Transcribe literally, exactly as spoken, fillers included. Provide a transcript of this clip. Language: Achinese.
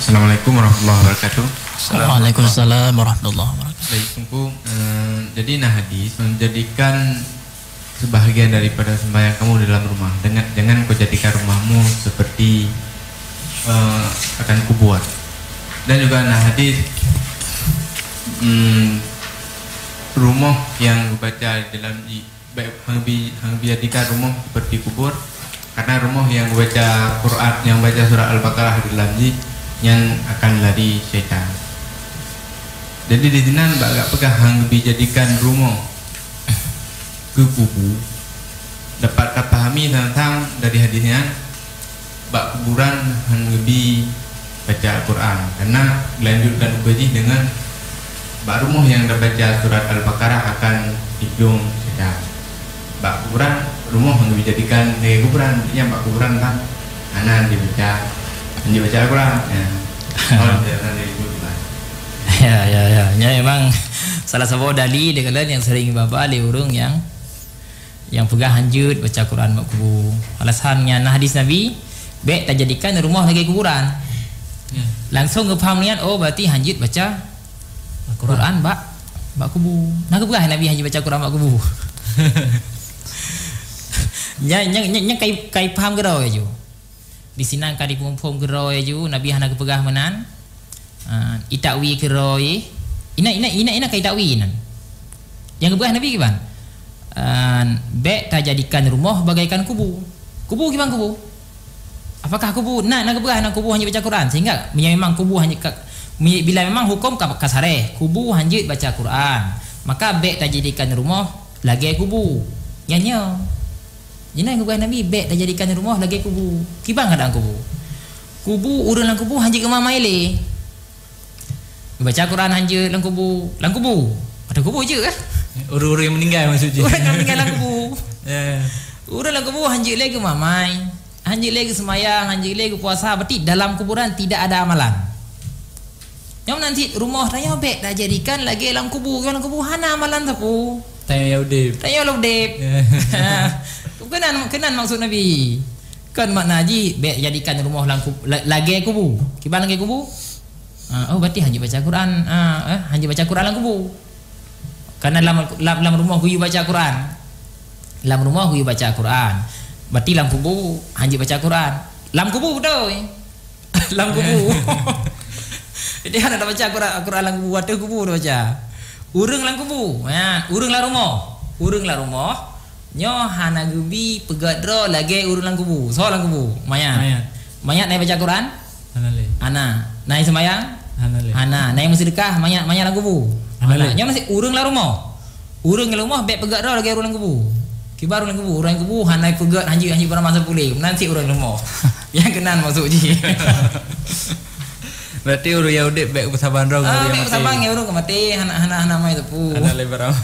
Assalamualaikum warahmatullahi wabarakatuh. Waalaikumsalam warahmatullahi wabarakatuh. Baik, Teungku, eh, jadi na hadis menjadikan sebahagian daripada sembahyang kamu di dalam rumah. Dengan, jangan kau jadikan rumahmu seperti, eh, akan kubur. Dan juga na hadis, mm, rumoh nyang baca di dalam ji-, baik, hang bi-, hang bi jadikan rumoh seperti kubur, karena rumoh nyang baca Quran, nyang baca surat Al-Baqarah di dalam jih, nyan akan lari syaitan. Jadi di sinan bak gak peugah hang bi jadikan rumoh keu kubu, dapat tapahami teuntang dari hadis nyan, bak kuburan hana geubi baca Al-Quran, karena geulanjutkan ubé jih deungon bak rumoh nyang tabaca surat Al-Baqarah akan ujong saja. Bak kuburan, rumoh hana geubi jadikan lagée kuburan, nyan bak kuburan kan hana dibaca, hana dibaca Al-Quran. Ya. Oh, dia hana dibaca. Ya, ya, ya. Nya memang salah saboh dali deungon nyang sering baba lé ureuëng nyang Nyang peugah hanjeuet baca Quran bak kubu. Alasan nyan na hadis Nabi, "Bék tajadikan rumoh lagée kuburan." Ya. Langsung geupaham niat, oh, berarti hanjeuet baca Al-Quran. Quran bak, bak kubu. Na geupeugah Nabi hanjeuet baca Quran bak kubu. Nyan, nyan, nyan, nyan kai, kai paham keudroe ju. Di sinan ka jiphom-phom keudroe ju, Nabi hana geupeugah meunan. Ah, itakwi keudroe. Ina, ina, ina, ina ka itakwi nan. Nyang geupeugah Nabi kiban? Ah, bék tajadikan rumoh bagaikan kubu. Kubu kiban kubu? Apakah kubu? Na, na geupeugah nan kubu hanjeuet baca Quran. Sehingga meunyoe memang kubu hanjeuet ka, mi-, bila memang huköm ka, ka sareh, kubu hanjeuet baca Quran, maka bék tajadikan rumoh lagée kubu. Nyan nyoe. Jihnyan geupeugah Nabi, bék tajadikan rumoh lagée kubu. Kiban keuadaan kubu? Kubu, ureuëng lam kubu hanjeuet geumamai lé. Baca Quran hanjeuet lam kubu. Lam kubu? Atau kubu je kah? Ureuëng-ureuëng yang meninggal maksud je. Ureuëng yang meninggal lam kubu. Ya. Ureuëng lam kubu hanjeuet lé geumamai. Hanjeuet lé geuseumayang, hanjeuet lé geupuasa. Berarti dalam kuburan tidak ada amalan. Nyoe nan cit rumoh tanyoe bék tajadikan lagée lam kubu. Lam kubu hana amalan sapeue. Tanyoe ya udeb. Tanyoe lom udeb. Ya. Keunan, keunan maksud Nabi. Kon makna jih bék jadikan rumoh lam kub-, la-, lagée kubu. Kiban lagée kubu? Ah, oh, berarti hanjeuet baca Quran. Ah, eh, hanjeuet baca Quran lam kubu. Karena lam, lam, lam rumoh geuyue baca Quran. Lam rumoh geuyue baca Quran. Berarti lam kubu hanjeuet baca Quran. Lam kubu beutôi. Lam kubu. Jadi hana tabaca Quran, Quran lam kubu, ateueh kubu tabaca. Ureuëng lam kubu. Ya, ureuëng lam rumoh. Ureuëng lam rumoh. Nyoe hana geubi peugét droe lagée ureuëng lam kubu. Soe lam kubu? Mayat. Mayat. Mayat na baca Quran? Hana lé. Hana. Na seumayang? Hana lé. Hana. Na meuseudeukah mayat, mayat lam kubu? Hana lé. Hana. Nyoe na cit ureuëng lam rumoh. Ureuëng lam rumoh bék peugét droe lagée ureuëng lam kubu. Kiban ureuëng lam kubu? Ureuëng lam kubu hana peugét hanjeuet, hanjeuet beurama sapeue lé. Nan cit ureuëng lam rumoh. Nyang keunan maksud jih. Berarti ureuëng nyang udeb bék beusaban droe ngon ureuëng nyang maté. Ah, bék beusaban ngon ureuëng nyang maté, hana, hana, hana mai sapeue. Hana lé beurama.